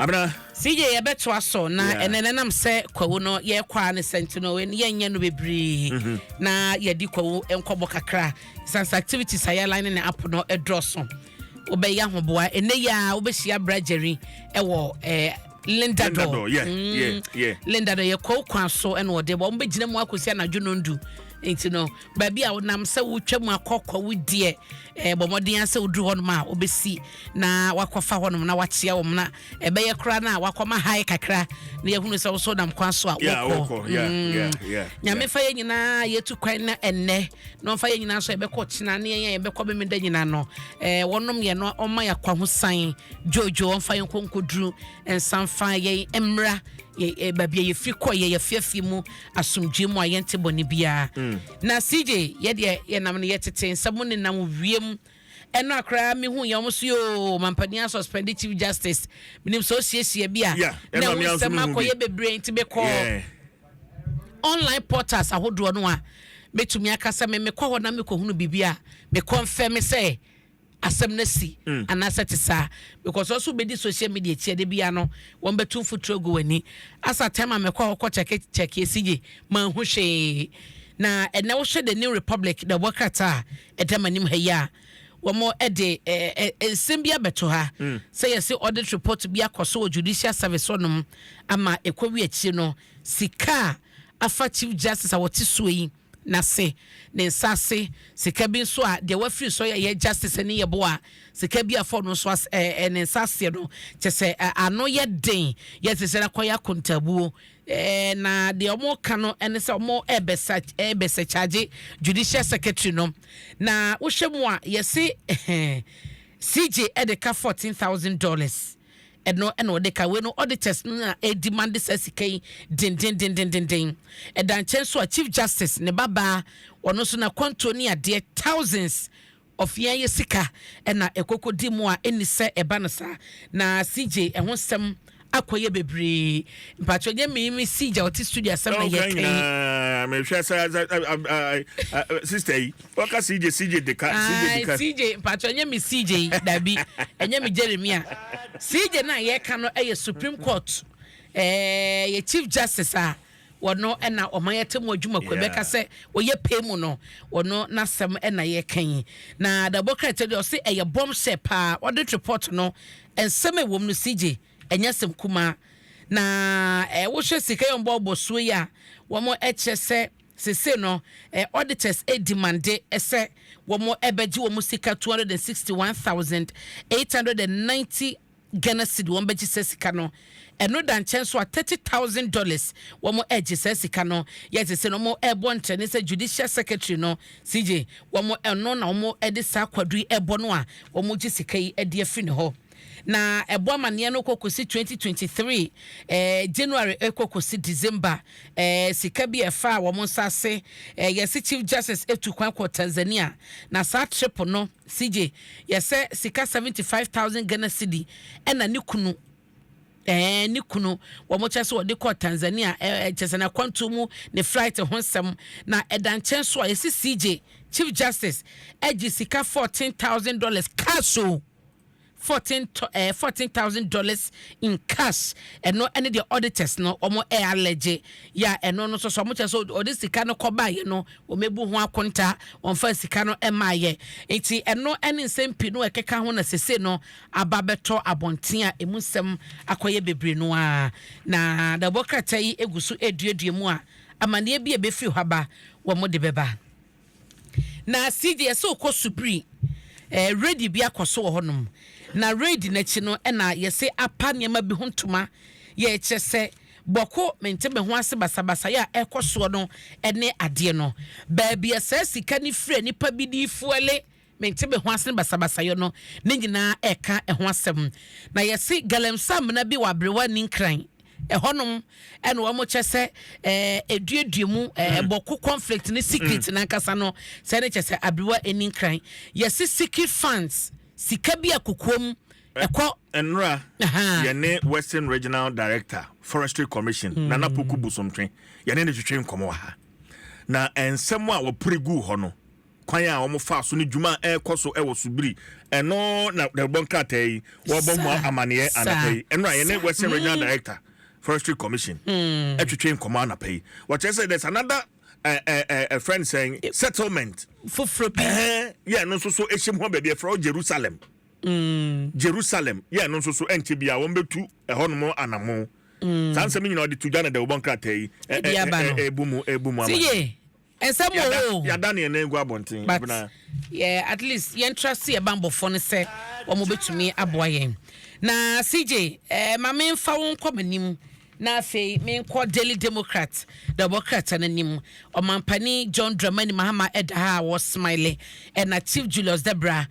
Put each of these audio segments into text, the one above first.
Abena. CJ yɛbɛtoa so na ɛnɛ nenam sɛ kwawu no yɛkɔ a ne sɛnti no yɛnyɛ no bebree na yɛde kwawu nkɔbɔ kakra sansa activities a yɛaline ne app no ɛdɔɔso. Wobɛyɛ ahoboa ɛnɛ yi a wobɛhyia Bra Jerry ɛwɔ Linda Dor. Linda Dor yɛ kwawu kwan so ɛna ɔde bɔ. Wɔbɛgyina mu akɔsi anadwo 7 nti no baabi a wonam sɛ wotwa mu akɔ kwawu deɛ, bɔ mmɔden sɛ woduru hɔnom a wobɛsi na wakɔfa hɔnom na wakyea wɔn na ɛbɛyɛ koraa na wakɔma hae kakra na yɛhunu sɛ wosɔ nam kwan so a wokɔ. Nyame fa yɛ nyinaa yɛtu kwan na ɛnnɛ na ɔmfa yɛ nyinaa so yɛbɛkɔ kyena ne yɛn a yɛbɛkɔ memeda nyinaa no, wɔnom yɛ no ɔma yɛ akwahosan dwoodwo, ɔmfa yɛn nkɔnkɔduru nsamfa yɛn mmra baabi a yɛfiri kɔ yɛ yɛfiafie mu asomdwe mu a yɛnte bɔne biara. Na CJ yɛdeɛ yɛnam no yɛtete nsɛm ne nam wiem ɛno akora mehu yɛn ɔmo so yoo, mampanin asuspend Chief Justice. Menim sɛ ɔsiesie bi a na ɛho nsɛm akɔyɛ bebree nti mekɔ online portals ahodoɔ no a mɛtumi aka sɛ me mekɔ hɔ na mekɔhunu biribi a mekɔnfɛ me sɛ asɛm no si anaasɛ te saa, because ɔso bɛdi social media akyi ɛde bia no wɔn bɛtu mfuturo gu w'ani asa. Time a mekɔ hɔ kɔ kyɛke kyɛke esi gye manhu hwee. Na ɛnɛ wohwɛ The New Republic na ɛwɔ krataa a ɛda m'anim ha yi a, wɔn ɛde ɛɛ ɛ nsɛm bi abɛto ha sɛ yɛsɛ audit report bi akɔ so wɔ Judicial Service hɔnom ama ɛkɔwi akyire no sika a afa Chief Justice a wɔte soɔ yi n'ase ne nsa ase, sika bi nso a deɛ wafiri so yɛ justice ne yɛ bo a sika bi afɔ no nso ase ɛɛ ɛ ne nsa aseɛ no kyɛ sɛ ano yɛ den yɛ te sɛ akɔyɛ akontabuo na deɛ wɔn ka no ɛne sɛ wɔn ɛbɛsa charge judicial secretary no. Na wohwɛ mu a yɛsi CJ ɛde ka $14,000 ɛno ɛna ɔde ka wei no. Auditors no na ɛdemand saa sika yi dendendendendenden. Ɛda nkyɛn so a Chief Justice ne babaa ɔno nso na kwantuo ne adeɛ thousands of yɛn yɛ sika ɛna ɛkɔkɔ di mu a ɛni sɛ ɛba no saa. Na CJ ɛho nsɛm akɔyɛ bebree. Mpatwɛ nyɛ mi CJ a ɔte studio asɛm na yɛ kɛn. Mehwɛ sɛ sister yi wɔka CJ, CJ de ka, CJ de ka. CJ, mpatwɛ nyɛ mi CJ dabi, ɛnyɛ mi Jeremia CJ na yɛka no. Ɛyɛ Supreme Court yɛ Chief Justice a wɔno ɛna ɔman yɛ te mu adwuma kɔ bɛka sɛ wɔyɛ pay mu no, wɔno n'asɛm ɛna yɛka yi. Na dabɔ krataa deɛ ɔse ɛyɛ bombshell paa. Audit report no nsɛm a ɛwɔ mu no, CJ, ɛnyɛ sɛm kumaa. Na wohwɛ sika yɛn bɔ bɔ yi a wɔn ɛkyɛ sɛ sese no auditors ɛdemand ɛsɛ wɔn ɛbɛgye wɔn sika 261,890 Ghana cedi. Wɔn bɛgye sɛ sika no ɛno da nkyɛn so a $30,000 wɔn ɛgye sɛ sika no yɛ te sɛ no wɔn ɛbɔ nkyɛn sɛ judicial secretary no, CJ, wɔn ɛno na wɔn ɛde saa kwadu yi ɛbɔ no a wɔn gye sika yi ɛde afiri ne hɔ. Na ɛbɔ amaneɛ no kɔ kɔsi 2023 January ɛkɔ kɔsi December sika bi ɛfa a wɔn nsa ase. Yɛsi Chief Justice etu kwan kɔ Tanzania na saa trip no, CJ, yɛsɛ sika 75,000 Ghana cedi ɛna ne kunu wɔn kyɛ sɛ wɔde kɔ Tanzania kyɛ sɛ n'akwantuo mu ne flight ho nsɛm. Na ɛda nkyɛn so a yɛsi CJ, Chief Justice, ɛgye sika $14,000 cash o, $14,000 in cash. Ɛno ɛne deɛ auditors no wɔn allege yɛ a ɛno no nso so wɔn kyerɛ sɛ ɔde sika no kɔbaayɛ no wɔn ebu ho akonta wɔn fa sika no ɛmaayɛ. Nti ɛno ɛne nsɛm pii no ɛkeka ho na sese no aba bɛtɔ abɔnten a emu nsɛm akɔyɛ bebree no a na dabɔ krataa yi egu so eduadua mu a amaneɛ bi a ebɛfiri hɔ aba wɔn de bɛba. Na CJ sɛ okɔ Supri raid bi akɔ so wɔ hɔnom na raid n'akyi no ɛna yɛsɛ apa nneɛma bi ho ntoma yɛkyerɛ sɛ bɔko mente me ho ase basabasa yɛ a ɛkɔ soɔ no ɛne adeɛ no baabi a saa sika ne firi nipa bi de fuel mente me ho ase ne basabasayɛ no ne nyinaa ɛka ɛho asɛm. Na yɛse galamsey amena bi wɔ Aberewa ne Nkran ɛhɔnom ɛna wɔn kyɛ sɛ eduadua mu Bɔko conflict ne secret n'ankasa no sɛ ne kyɛ sɛ Aberewa ani Nkran yɛsi secret funds sika bi a kokoam ɛkɔ. Nnora yɛne Western Regional Director, Forestry Commission, Nana Poku Bosomtwe, yɛne ne twetwe nkɔmmɔ wɔ ha na nsɛm a wɔpere guu hɔ no. Kwan a wɔfaa so ne dwuma a ɛrekɔ so wɔ Subiri, ɛno na dawurubɔ nkrataa yi wɔrebɔ ho amaneɛ anapa yi. Ɛno a yɛne Western Regional Director, Forestry Commission, ɛtwetwe nkɔmmɔ anapa yi. Wɔkyerɛ sɛ there's another uh, uh, uh, friend saying settlement foforɔ bi. Yɛ ɛno nso so ɛhyɛ mu hɔ baabi ɛfrɛ Jerusalem. Jerusalem yɛ ɛno nso so ɛnkyɛ bi a wɔn bɛtu ɛhɔnom anamo. Saa nsɛm nyinaa ɔde to dwa na dawurubɔ nkrataa yi ɛbu mu ɛbu mu ama. Siye ɛsɛm wɔ o. Yada ne yɛn gu abɔnten. But yeah, at least yɛn trust yɛ bambɔfoɔ no sɛ wɔn bɛtumi aboa yɛn. Na CJ, maame nfa wɔn nkɔ m'anim na afei menkɔ Daily Democrat Democrat n'anim. Ɔmampanin John Dramani Mahama ɛda ha a wɔsmile, ɛna Chief Julius Debra,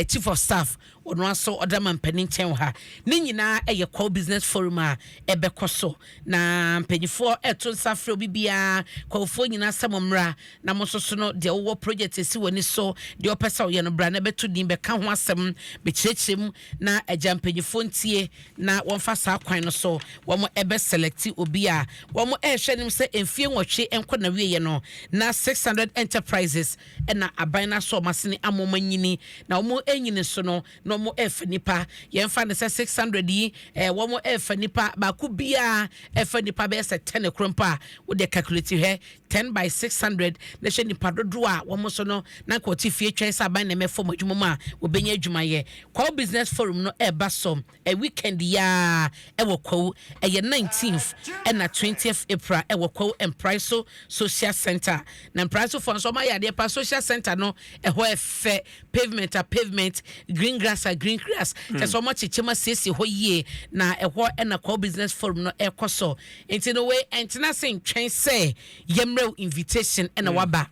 Chief of Staff, ɔno aso ɔda mampanin nkyɛn wɔ ha. Ne nyinaa ɛyɛ Kwawu Business Forum a ɛbɛkɔ so, na mpanyinfoɔ ɛto nsa frɛ obi biara, kwawufoɔ nyinaa, sɛ mo mmra na mo nso so no deɛ wowɔ project esi wɔ ani so deɛ ɔpɛ sɛ ɔyɛ no, bra na ɛbɛto din, bɛka ho asɛm, bɛkyerɛkyerɛ mu na agya mpanyinfoɔ ntie na wɔmfa saa kwan no so wɔn ɛbɛ select obi a wɔn ɛrehwɛ anim sɛ mfie 8 nkɔ na wieɛ no na 600 enterprises ɛna aban no aso wɔn asene ama wɔn anyini, na wɔn anyini so no na wɔn ɛrefa nipa. Yɛmfa ne sɛ 600 yi, wɔn ɛrefa nipa baako biara ɛfa nipa bɛyɛ sɛ 10 koro mpo a, wode calculate hwɛ 10 by 600 na hwɛ nipa dodoɔ a wɔn nso no na nka wɔte fie twɛn sɛ aban na ɛmɛfɔ wɔn adwuma mu a wɔbɛnya adwumayɛ. Kwawu Business Forum no ɛreba so weekend yaa ɛwɔ Kwawu. Ɛyɛ 19th ɛna 20th April ɛwɔ Kwawu Mpraiso Social Center. Na Mpraiso foɔ nso wɔn ayɛ adeɛ pa. Social center no ɛhɔ ɛfɛ, pavement a pavement, green grass a green grass, kyɛ sɛ wɔn akyekyɛ mu asiesie hɔ yie, na ɛhɔ ɛna Kwawu Business Forum no ɛkɔ so. Nti no wei ɛntena se ntwɛn sɛ yɛmmerɛw invitation ɛna waba.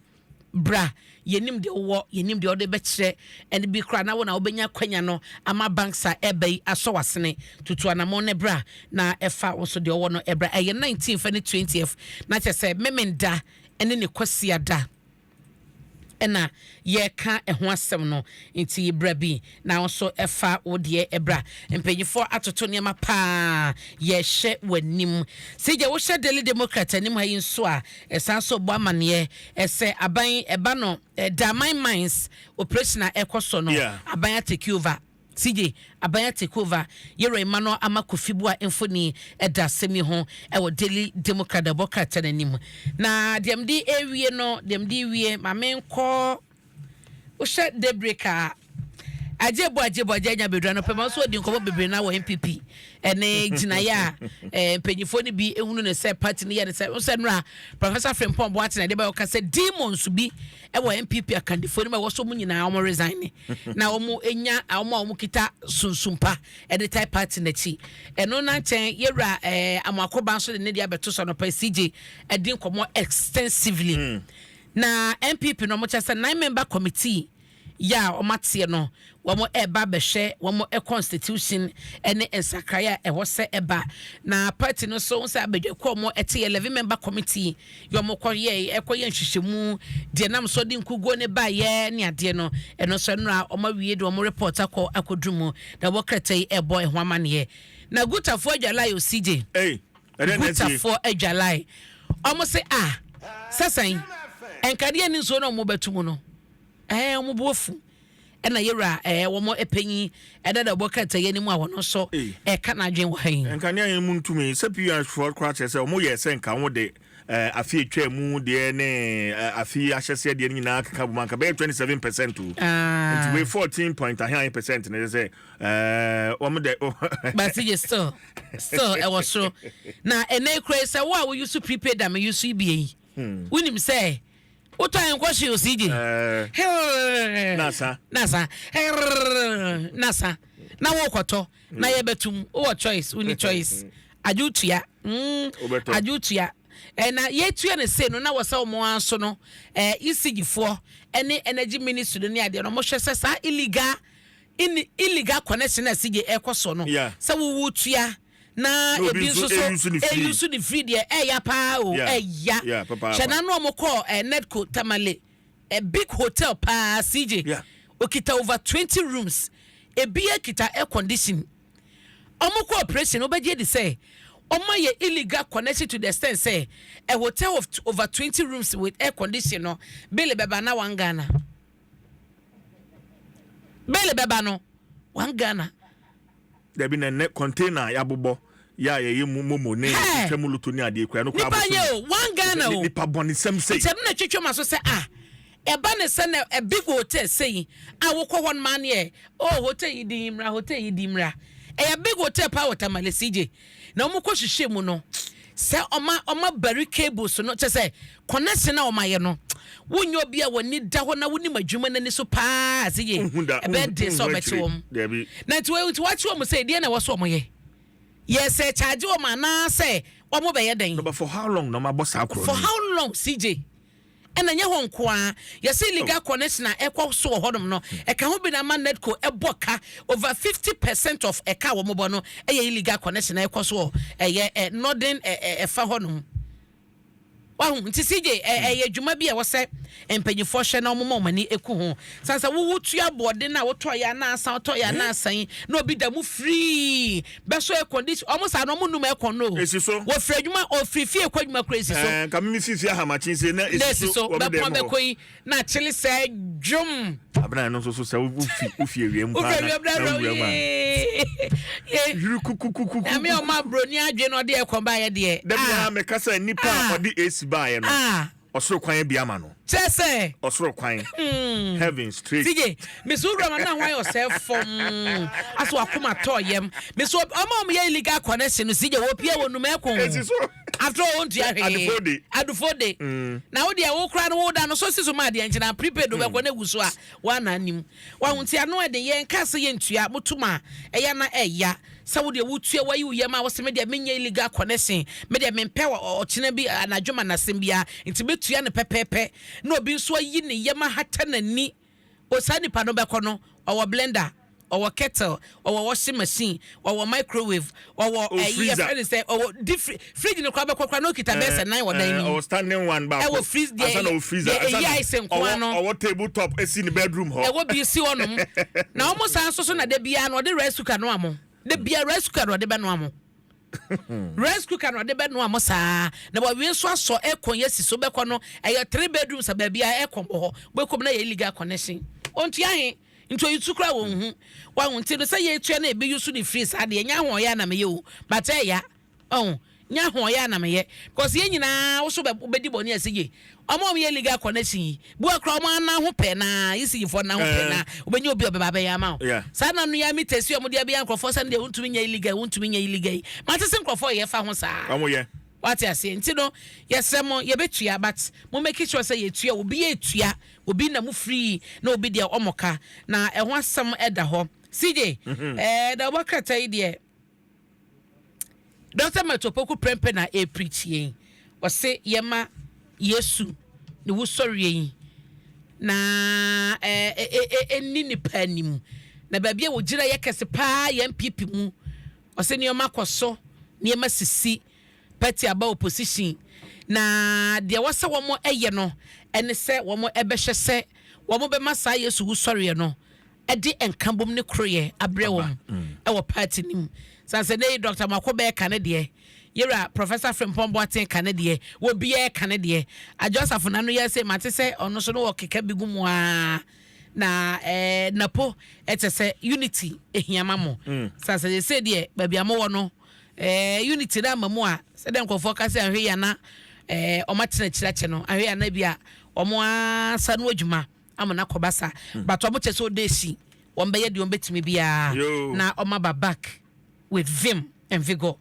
Bra, yɛnim deɛ wowɔ, yɛnim deɛ wɔde bɛkyerɛ. Ɛne bi koraa na wo na wobɛnya kwanya no ama banks a ɛba yi asɔ w'asene. Tutu anammɔn ne bra na ɛfa wo so deɛ ɔwɔ no ɛbra. Ɛyɛ 19th ne 20th, na kyerɛ sɛ Memenda ɛne ne Kwasiada ɛna yɛka ɛho asɛm no. Nti bra bi na nso ɛfa wo deɛ ɛbra. Mpanyinfoɔ atoto nneɛma paa, yɛhyɛ w'anim sigya. Wohyɛ Daily Democrat anim ha yi nso a, ɛsan so bɔ amaneɛ ɛsɛ aban ɛba no Damang Mines operation a ɛkɔ so no. Aban atake over. CJ, aban atake over. Yɛrɛ Emmanuel Ama Kofi Bua mfoni ɛda asɛm yi ho ɛwɔ Daily Democrat ɛbɔ krataa n'anim. Na deɛ mde ewie no, deɛ mde ewie, maame nkɔ wohyɛ Daybreak a, agye bo agye bo agye anya bedura no pɛ ma nso ɔdi nkɔmɔ bebree na wɔ NPP ɛne gyinaeɛ a mpanyinfoɔ no bi ehunu ne sɛ party no yɛ ne sɛ nsɛ nura Professor Frimpong Boateng na ɛde bɛyɛ ɔka sɛ demons bi ɛwɔ NPP akandifoɔ no mu a ɛwɔ so wɔn nyinaa wɔn resign ne na wɔn enya wɔn a wɔn kita sunsumpa ɛde tae party n'akyi. Ɛno na nkyɛn yɛwura Amoakoba nso de ne deɛ abɛto so anɔpa. CJ ɛdi nkɔmɔ extensively na NPP no wɔn kyɛ sɛ nine member committee yɛ a wɔn ateɛ no, wɔn ɛreba abɛhwɛ wɔn constitution ne nsakraeɛ a ɛwɔ sɛ ɛba. Na party no so sɛ abadwakɔ wɔn ɛte 11 member committee yɛ wɔn kɔ yɛ ɛkɔ yɛ nhwehwɛmu deɛ nam so de nkuguo ne ba yɛ ne adeɛ no. Ɛno nso nnora wɔn awie de wɔn report akɔ akɔduru mu na wɔn krataa yi ɛbɔ ɛho amaneɛ. Na Gutafoɔ adwalae o, CJ. Gutafoɔ adwalae, wɔn sɛ a sɛsɛn nkadeɛ ne nsuo na wɔn bɛto mu no, wɔn bo afu. Ɛna yɛwura wɔn panyin ɛda da ɔbɔ krataa yi anim a wɔn nso ɛka n'adwene wɔ ha yi. Nkanea yɛn mu ntumi sɛ pr foɔ koraa kyerɛ sɛ wɔn yɛ sɛ nka wɔn de afe etwa mu deɛ ne afe ahyɛseɛ deɛ no nyinaa keka bɔ mu anka bɛyɛ 27% o. Nti wei 14 point ahen percent ne sɛ wɔn de. But yɛ still ɛwɔ soro. Na ɛnɛ kura sɛ wo a woyi so prepaid a meyi so yi bie yi, wonim sɛ wotɔ ayɛ nkɔ hye o, CJ. Nasa. Nasa nasa na wokɔtɔ na yɛbɛtum. Wowɔ choice, woni choice, agye wotua, agye wotua. Ɛna yɛtua ne se no na wɔ sɛ wɔn ara so no ECG foɔ ɛne Energy Ministry no ne adeɛ no, wɔhwɛ sɛ saa illegal connection a CJ ɛkɔ so no sɛ wowu tua na ebi nso so eyi ne free deɛ, ɛya paa o, ɛya. Hyɛ n'ano ɔmo kɔɔ Nedco Tamale, a big hotel paa, CJ. Okita over 20 rooms, ebi kita air condition. Ɔmo kɔ operation, ɔbɛgye di sɛ ɔmo ayɛ illegal connection to the extent sɛ a hotel of over 20 rooms with air condition no, bill bɛba na 1 Ghana. Bill bɛba no, 1 Ghana. Dabi na nnɛ container a yɛabobɔ yɛ a yɛyɛ mu momo ne yɛtwa mu loto ne adeɛ kura no koraa Nipa abosom. nyɛ o, 1 Ghana o. Nipa bɔnesɛm sei. Nti ɛno na ɛtwetwe ma so sɛ ah, ɛba ne sɛ na a big hotel sei a wokɔ hɔ no maa neɛ oh hotel yi din mmra, hotel yi din mmra. Ɛyɛ big hotel paa wɔ Tamale CJ. Na wɔn kɔ hwehwɛ mu no sɛ ɔma ɔma bari cables no kyɛ sɛ connection a ɔma yɛ no wonyɛ obi a w'ani da hɔ na wonim adwuma n'ani so paa ase yie ɛbɛyɛ den sɛ ɔbɛkye wɔn na nti wɔn nti wɔakye wɔn sɛ ɛdeɛ na ɛwɔ so wɔn yɛ yɛ sɛ charge wɔn anaasɛ wɔn bɛyɛ dɛn. No but for how long na wɔn abɔ saa korɔ for how long CJ. Ɛna ɛnyɛ hɔ nko ara, yɛse illegal connection a ɛkɔ so wɔ hɔnom no, ɛka ho bi na ama NEDCO bɔ ka, over 50 percent of ɛka a wɔbɔ no yɛ illegal connection a ɛkɔ so wɔ ɛyɛ northern ɛfa hɔnom. Wahu? Nti CJ, ɛyɛ adwuma bi a ɛwɔ sɛ mpanyinfoɔ hwɛ na wɔma wɔn ani ku ho. San sɛ wowo tua aboɔden a wotɔ yɛ anaa wotɔ yɛ anaa san na obi da mu free bɛsɔ air condition ɔmo saa no ɔmo num air con no o. Esi so. Wɔfiri adwuma ɔfiri fie kɔ adwuma kura esi so. Ɛɛ nka mimi fi fie ahamakye nse na esi so wɔ me dan mu hɔ. Bɛpɔn bɛkɔ yi na akyele sɛ dwom. Abena ɛno nso so sɛ wofi wofi awia mu paa na na wura mu a. Yiri kukukukuku. Nyame ɔma aburoni adwene na ɔde air con baayɛ deɛ. Dabi a meka sɛ nipa a ɔde AC baayɛ no. Ɔsoro kwan abue ama no. Kyerɛ sɛ. Ɔsoro kwan. Heaven straight. CJ, me so wura ma na ho ayɛ ɔsɛ fam. Aso wakoma tɔ yam. Me so ɔma ɔmo yɛ illegal connection no CJ wɔ pia wɔ num ɛko. Esi so. After all ontua hwee. Adufo de. Adufo de. Na wo deɛ wo kora no wo da no so si so ma adeɛ nkyena prepaid wobɛkɔ na egu so a Woa na anim. Wahu nti ano ɛden yɛn kaa sɛ yɛntua mo tom a ɛyɛ na ɛya sɛ wo deɛ wotua wayi wo yam a wose me deɛ menyɛ illegal connection me deɛ mempɛ ɔkyena bi anadwo ma nasɛm biara nti mɛtua no pɛpɛɛpɛ na obi nso ayi ne yam ahata n'ani o saa nipa no bɛkɔ no ɔwɔ blender ɔwɔ kettle, ɔwɔ washing machine, ɔwɔ microwave, ɔwɔ ɛyi yɛfrɛ no sɛ ɔwɔ deep fridge, fridge no koraa bɛkɔ koraa na okita bɛyɛ sɛ nan wɔ dan no mu. Ɔwɔ standing one baako. Ɛwɔ freeze deɛ ansa na ɔwɔ freezer deɛ ɛyi ice nkoa no. Ɔwɔ table top esi ne bedroom hɔ. Ɛwɔ bi si hɔ nom. Na wɔn san nso so na da biara no ɔde rice cooker noa mo. Da biara rice cooker na ɔde bɛnoa mo. Rice cooker na ɔde bɛnoa mo saa. Na wawie nso asɔ aircon yɛ si so bɛkɔ no ɛyɛ three bedrooms a baabi a aircon wɔ hɔ. Bɛkɔ mu na yɛ illegal connection. Ontua he. Nti oyi su koraa wɔnhu. Wahu nti no sɛ yɛtua na ebi yusu ne free saa deɛ nyɛ ahoɔyɛ a na meyɛ o but ɛya ɔho nyɛ ahoɔyɛ a na meyɛ because yɛn nyinaa wo so bɛ bɛdi bɔne a sigye ɔmo a ɔmo yɛ legal connection yi bua koraa ɔmo anan ho pɛɛ naa ECG foɔ nan ho pɛɛ naa wobɛnya obi a ɔbɛba abɛyɛ ama wo saa na no yɛ meters yi a ɔmo de abɛyɛ nkorɔfoɔ sɛ no deɛ wontumi nyɛ illegal wontumi nyɛ illegal yi mate se nkorɔfoɔ yɛ fa ho saa ɔmo yɛ wate aseɛ nti no yɛsrɛ mo yɛbɛtua but mo make sure sɛ yɛtua obi yɛ tua Obi na mu free na obi deɛ ɔmɔ ka na ɛho asɛm ɛda hɔ. CJ, ɛɛ da ɔbɔ krataa yi deɛ Dr. Matthew Opoku Prempeh na ɛrepreach yɛn. Ɔse yɛma Yesu ne wusɔreɛ yi na ɛɛ ɛni nipa anim. Na baabi a wɔgyina yɛ kɛse paa yɛ NPP mu. Ɔse nneɛma kɔ so, nneɛma sisi. Party aba opposition na deɛ ɛwɔ sɛ wɔn yɛ no ɛne sɛ wɔn bɛhwɛ sɛ wɔn bɛma saa Yesu wusɔreɛ no ɛde nkabom ne koroyɛ abrɛ wɔn ɛwɔ party no mu. San sɛ ne Dr. Mako bɛɛ ka ne deɛ, yɛwura Professor Frimpong Boateng ka ne deɛ, wɔ biara ka ne deɛ. Adwo Asafo n'ano yɛ sɛ mate sɛ ɔno nso no wɔ keka bi gu mu aa na ɛɛ napo ɛkyɛ sɛ unity ehia ma mo. San sɛ sɛ deɛ baabi a mowɔ no Eh, unity no ama mu a, sɛdeɛ nkurɔfoɔ ka sɛ ahwɛ yi ana eh, wɔn atena akyiri akyɛ no, ahwɛ yi ana bi a wɔn asa no adwuma ama no akɔba sa. But wɔn kyɛ sɛ ɔda esi, wɔn bɛyɛ deɛ wɔn bɛtumi biara na wɔn aba back with vim and vigor.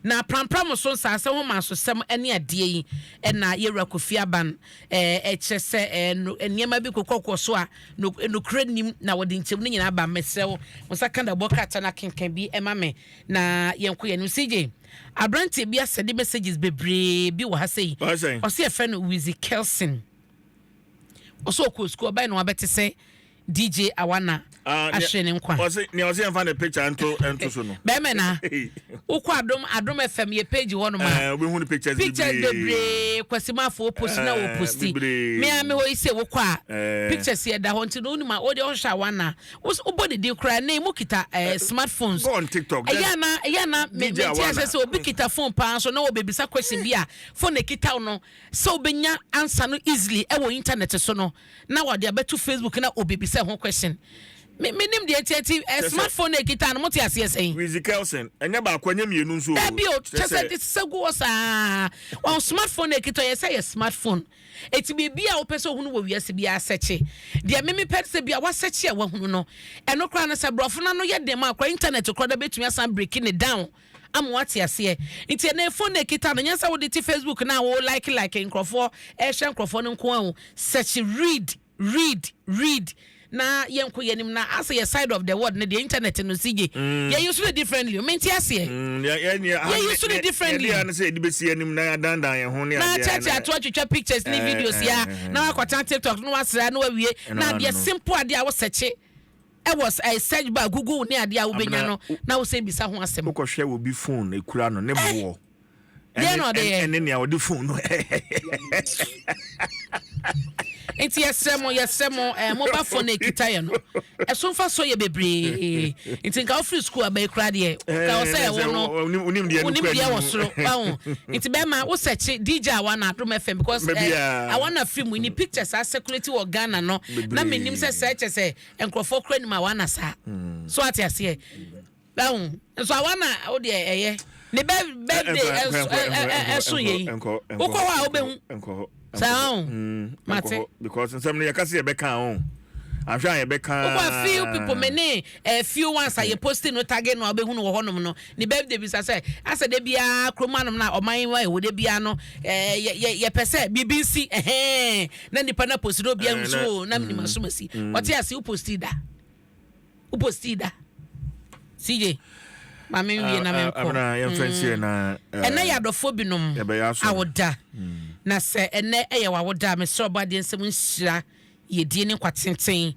Na prampram so nsaase ho mansosɛm ne adeɛ yi na yɛwura Kofi Aban eh, ɛkyerɛ sɛ eh, no, nneɛma bi kokɔkɔ so a no, nokorɛ nim na wɔde nkyɛmu no nyinaa ba. Mesrɛ wo, wo nsa ka dabɔ krataa no akenkan bi ma me. Na yɛnkɔ yɛn anim. CJ, aberanteɛ bi asɛde messages bebree bi wɔ ha sei. Ɔsɛ yɛfrɛ no Wizzy Kelson. Ɔsɛ ɔkɔ sukuu ɔbae na wabɛte sɛ DJ Awana ah, ahwere ne nkwa. Ɔsɛ nea ɔsɛ yɛmfa ne picture nto nto so no. Bɛrima na wokɔ Adom Adom FM yɛ page hɔ nom a. Eh, wobɛhu ne pictures bebree. Pictures bebree Kwasimafo post na wɔ posti. Me a me hɔ yi sɛ wokɔ a eh. pictures yɛ da hɔ nti no wonim a wode ɔhwehwɛ Awana. Wobɔ ne din koraa nnɛ yi mo kita eh, smartphones. Go on TikTok. Ɛyɛ ana ɛyɛ ana me me ti asɛ sɛ obi kita phone paa so na wɔbɛbisa question bi a phone ekita wo no sɛ wobɛnya answer no easily ɛwɔ internet so no na wɔde abɛto Facebook na obɛbisa ho question. Menim deɛ nti nti smartphone na ekita no, mote aseɛ sɛn? Wizzy Kelson, ɛnyɛ baako, ɛnyɛ mmienu nso o. Dabi o, kyɛ sɛ de sɛ gu hɔ saa. Wɔn smartphone na ekita yɛ sɛ yɛ smartphone. Eti biribi a wopɛ sɛ ohunu wɔ wiase bi asɛkye. Deɛ mimi pɛ sɛ bi a wasɛkye a wahunu no. Ɛno koraa no, sɛ borɔfo no ano yɛ den ma akora, internet koraa da bɛtumi asan break ne down ama wate aseɛ. Nti ɛnɛ phone na ekita no, nyɛ sɛ wode ti Facebook na wo like nkurɔfoɔ, ɛhwɛ nkurɔfoɔ no nko ara o. Search, read, read, read na yɛnkɔ yɛn anim. Na asɛ yɛ side of the world ne deɛ, internet no si gye yɛn use no differently, mente aseɛ. Yɛ use no differently. Yɛde ano sɛ yɛde bɛsi anim na yɛadandan yɛn ho ne na adeɛ. Kyerɛkyerɛ ato atwitwa pictures ne videos ya na wakɔtena TikTok na wasra na wawie. Ɛno Na ano adeɛ no. simple, adeɛ a wosɛkye ɛwɔ search bar Google ne adeɛ a wobɛnya Abena, no na wosɛ bisa ho asɛm. Wokɔhwɛ wɔ bi phone ekura no ne boɔ Deɛ na ɔde yɛ? Ɛne nea ɔde phone no. Nti yɛsrɛ mo mobile phone na ekita yɛ no, ɛso mfa so yɛ bebree. Nti nka wofiri school aba ekura deɛ nka wɔ sɛ ɛwɔ no wonim deɛ no wonim kura deɛ anim. Wɔ soro wahu. Nti bɛrima wosɛkye DJ Awana Adom FM because Baabi a- Awana film ni pictures a circulate wɔ Ghana no na Bebree. menim sɛ kyɛ sɛ nkurɔfoɔ kura nim Awana saa so ate aseɛ wahu. Nso Awana wo deɛ, ɛyɛ ne birthday ɛso yɛ yi, wokɔ hɔ a wobɛhu nkɔ. Saa o. Mate. Because nsɛm no yɛka sɛ yɛbɛka o, ahwɛ a yɛbɛka. Wokɔ a, few people me ne few ones a yɛ posting no, tag no a wobɛhu no wɔ hɔnom no ne birthday bisa sɛ asɛ de biara kurom anom na ɔman wa ɛwɔ de biara no yɛpɛ sɛ biribi nsi ɛhɛn na nipa na post no obiara nso o na menim asom asi ɔte ase. Wo post da, wo post da, CJ maame nwie na menkɔ. Abena, yɛmfa nsie na Ɛnɛ yɛ adɔfoɔ binom yɛbɛyɛ asɔre. Awoda na sɛ ɛnɛ ɛyɛ wawoda a, mesrɛ ɔbɔ adeɛ nsɛm nhyira yɛdie ne nkwa tenten.